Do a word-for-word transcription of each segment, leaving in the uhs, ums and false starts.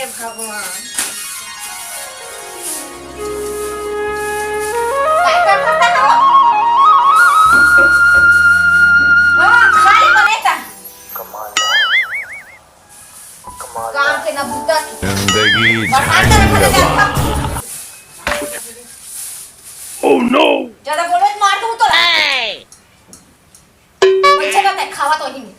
भगवान। काय करत हस? हाँ, खा ले बने का। काम के ना बुता के। गंदगी बरसात झाड़ी का रखा दबा। Oh no! ज्यादा बोले तो मार दूँ तो। बच्चे का तय खावा तो ही नहीं।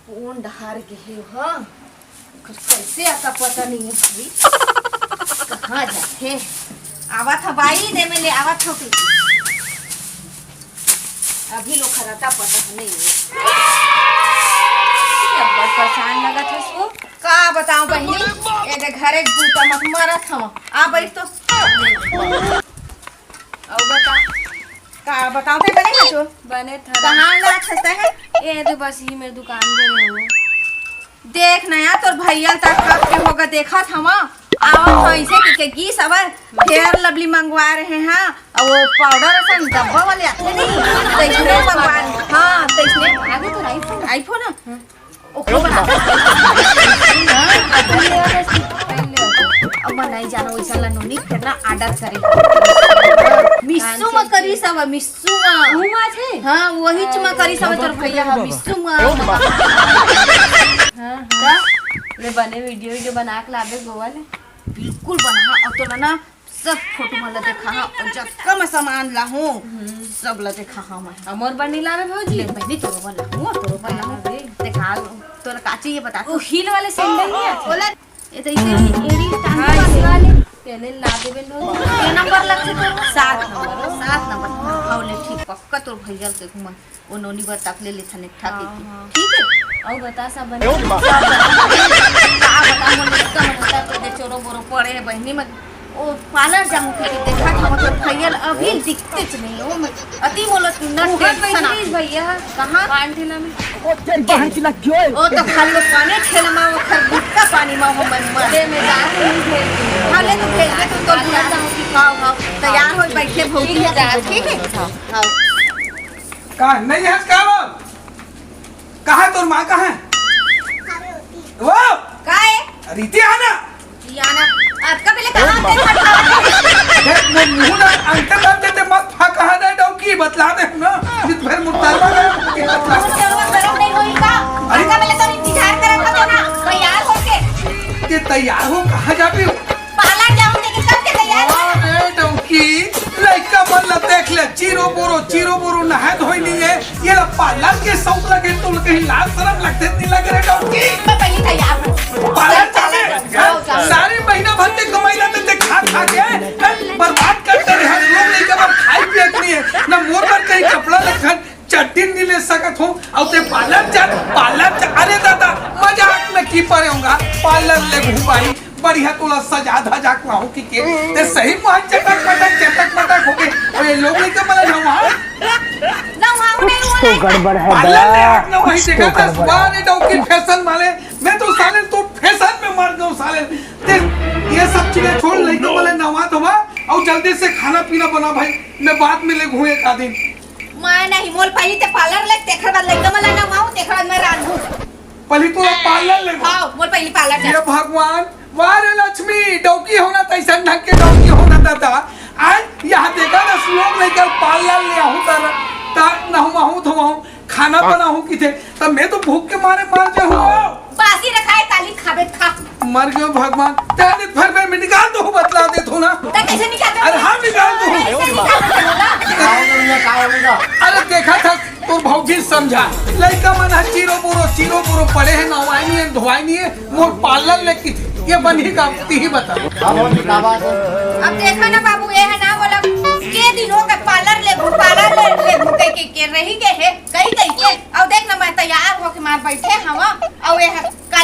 कौन डहार गे हे, हाँ? ओकर कैसे आता पता नहीं है भाई। कहाँ जाथे? आवत ह बाई, दे में ले आवत हो कि। अभी लोग खरता पता नहीं है। बड़ परेशान लगत है सो। का बताऊं बहिनी, ए दे घरे बूता मत मरत हव। आ बैठ तो। अउ बता। का बताओ ते बने है तो? बने थरा। कहाँ ला अच्छा है? ए दे बस ही मेरे दुकान में रहो। देख ना यार, तोर भैया तक कब के होगा देखा था वहाँ। आवत था ऐसे कि, के गीस अबर फेयर लवली मंगवा रहे हैं, और वो पाउडर असन डब्बा वाले आते नहीं, तैसने मंगवा रहे हैं। हाँ, तैसने। आगे तो iPhone। iPhone है? ओकरो बना। हाँ, अब नहीं जानो वैसा ला नोनी, फिर ना order करे। मिस्सू में करी सब, मिस्सू में। हाँ, वही च में करी सब, तोर भैया है, मिस्सू में। हाँ, हाँ। ले बने video, video बना के लाबे गोवा ले। बिल्कुल बना, हाँ, अब तो ना, सब फोटो मन ला देखा हाँ, अउ जतका मैं सामान लाहूँ, सब ला देखा हाँ मैं। अउ मोर बर नइ लावे भौजी? ले बहिनी, तोरो बर लाहूँ, तोरो बर लाहूँ। देखा, तोला का चाहिए बता। वो heel वाले sandal नहीं आथे? ओला, ये तो इसे एड़ी टांग हाँ, वाले। इस वाले। पहले ला देबे भौजी। के नंबर लगथे तोर? सात नंबर। सात नंबर। हाँ, ले ठीक, पक्का तोर भैया के घुमा। ओ नोनी बर तक ले लेथन एक ठा हाँ, के। हाँ। ठीक है? अउ बता सब बने? सब बने। का बता, मोर लइका मन बता तो दे चोरो बोरो पड़े है बहिनी मन। ओ पार्लर जाऊं कि देखा था, मतलब भैया अभी दिखते च नहीं हो। मैं अति मोला सुंदर tension आ। भैया। कहाँ? पान ठेला में। ओ तो खाली पानी ठेला में, वो खर गुटका पानी में हो मन मर। दे, मैं जा रही हूँ, भेज दूँ। हाँ, ले तो भेज दे, तू तो बुला जाऊँ कि खाओ, खाओ। तैयार हो, बैठे भौजी। ठीक है, ठीक है? हाँ। का नहीं है, का बात? कहाँ है तोर माँ, कहाँ है? वो? का है? रीति आना। रीति आना। आज का पहले कहाँ पे खड़ा है? देख, मैं मुँह ना अंकल बात देते मत फा कहाँ दे डौकी, बतला दे ना। जित भर मुर्तालवा गए, बतला दे। जरूरत गरम नहीं होई का? अरे। आज का पहले तो इंतजार करत था ना, तैयार होके। ये तैयार हो, कहाँ जाबे हो? पार्लर जाऊं, लेकिन कब के तैयार हो? अरे डौकी, लइका मन ला देख ले, चीरो बोरो, चीरो बोरो, नहाए धोए नहीं है। ये ला पार्लर के शौक लगे, तो कहीं लाज शरम लगथे नहीं लगे रे डौकी। मैं पहली तैयार हूँ। पार्लर चले, चले, जाओ, जाओ। सारे महीना भर के कमाई ला ते खा खा के, हैं, बर्बाद करते रहे। हम लोग नहीं, जब हम खाई पिए के नहीं है, ना मोर बर कहीं कपड़ा लेथन, चड्डी नहीं ले सकत हो, अउ ते पार्लर जा, पार्लर जा। अरे दादा, मजाक में की परे होगा, पार्लर ले घुमाई, बढ़िया तोला सजा धजा के लाहूं कि के, ते सही में चटक मटक, चटक मटक हो गए। अउ ये लोग लेके मला जाऊं, हाँ? ना, वहाँ नहीं कुछ तो बोला। गड़बड़ है पार्लर ले बा, आके ना वहीं कुछ तो देखा था, गड़बड़ है। वाह रे डौकी फैशन वाले, मैं तो साले तो फैशन में मर गया हूँ साले। ते ये सब चीजें छोड़, लेके मला नवा धोवा, अउ जल्दी से खाना पीना बना भाई, मैं बाद में ले घूमे एक आदमी। मैं नहीं, मोल पहली ते पार्लर ले, तेखर बाद लइका मन ला नवाऊं, तेखर बाद मैं रांधूं। पहली तो पार्लर ले। हाँ, मोल पहली पार्लर जा। हे भगवान, वाह रे लक्ष्मी, डौकी होना तैसन ढंग के डौकी होना दादा। आज यहाँ देखा ना, लोग लेकर पार्लर ले आहूँ त, त नहवाहूँ धोवाहूँ, खाना बनाहूँ किथे, त मैं तो भूख के मारे मर जाहूँ। बासी रखाए काली खाबे खा। मर गयो भगवान, तैं नित भर में निकाल दो, बतला देत हो ना। तैं कैसे निकाल दे? अरे हाँ, निकाल दो। कैसे निकाल दे बोला? अरे देखा था, तोर भौजी समझा, लइका मन ह चीरो बोरो, चीरो बोरो पड़े है, नहवाए नहीं है, धोवाए नहीं है, मोर पार्लर ले किथे, ये बनही का, तिही बता। अब देखा ना बाबू, ये है ना बोला, के दिन हो गए पार्लर ले घू, पार्लर ले, ले घू, कह के, के रही गए है, कही, कही के। अब देख ना, मैं तैयार होके मार बैठे हवा, और ये है, का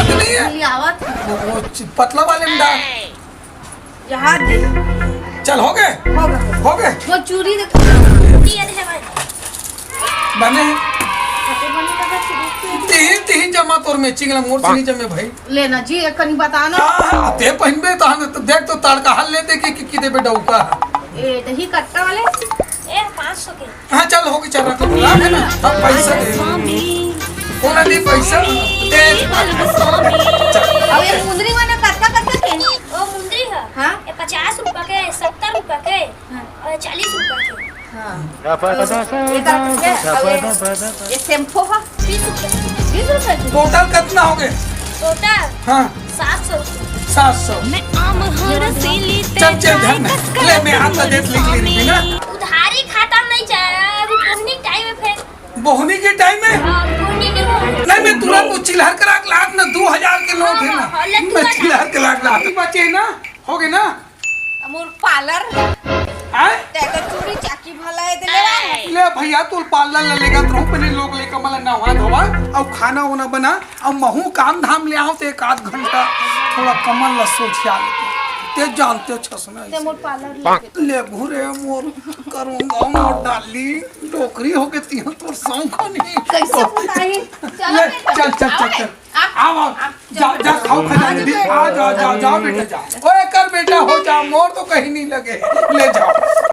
आवत नहीं है। लियावत। वो, वो च-, पतला वाले में डाल। यहाँ दे। चल, हो गए? हो गए। हो गए? वो चूड़ी देख। बने हैं। तिहिन, तिहिन जमा तोर matching ला, मोर से नहीं जमे भाई। लेना जी, एक कनी बताना। हाँ, हाँ, ते पहिनबे तो हम तो देख तो तड़का हल लेते कि, कि, कि देबे डौका। ए, दही कट्टा वाले? ए, पाँच सौ के। हाँ, चल, हो के चल रहा तो बुला है ना, हम पैसा दे। कोना नहीं पैसा दे। अब ये मुंदरी वाला कट्टा, कट्टा के? ओ, मुंदरी है। हाँ? ये पचास रुपया के, सत्तर रुपया के, हाँ। और चालीस रुपया के। हाँ। ये का, ये, अब ये, ये shampoo है? बीस रुपया। बीस रुपया के? Total कितना हो गए? Total? हाँ। सात सौ रुपया। सात सौ। मैं आम हर रसीली चल, चल, धन। ले, मैं हाथ ला देख, लिख ले रही थी ना। उधारी खाता नहीं जाए, अभी बोहनी time है फिर। बोहनी के time में? हाँ, बोहनी के time। नहीं, मैं तुरंत वो चिल्हर करा के लात ना, दो हजार के नोट है ना। हाँ, हाँ, ले, मैं चिल्हर करा के लात। बचे ना, हो गए ना? अमूल parlour। आए? ते तो चूड़ी चाकी भला है, दिले। ले भैया, तू पार्लर ला लेगत रहूं, पहले लोग लेकर मला नहवा धोवा, अउ खाना वाना बना, अउ महू काम धाम ले आऊं, ते एक आध घंटा थोड़ा कमल ला सोझिया लेते। ते जानते छस ना ते ऐसे। मोर पार्लर लेके। ले घुरे मोर करूंगा, मोर डाली, डोकरी होके तिहा तोर सौंखा नहीं। कैसे बताई? चलो ले, बेटा, चल, चल, चल, आओ चल। आप, आओ, आओ। आप जा, जा, खाओ, खा, जा, आ जा, आ जा, जा, जा, बेटा, जा। ओए, कर बेटा, हो जा, मोर तो कहीं नहीं लगे। ले जाओ।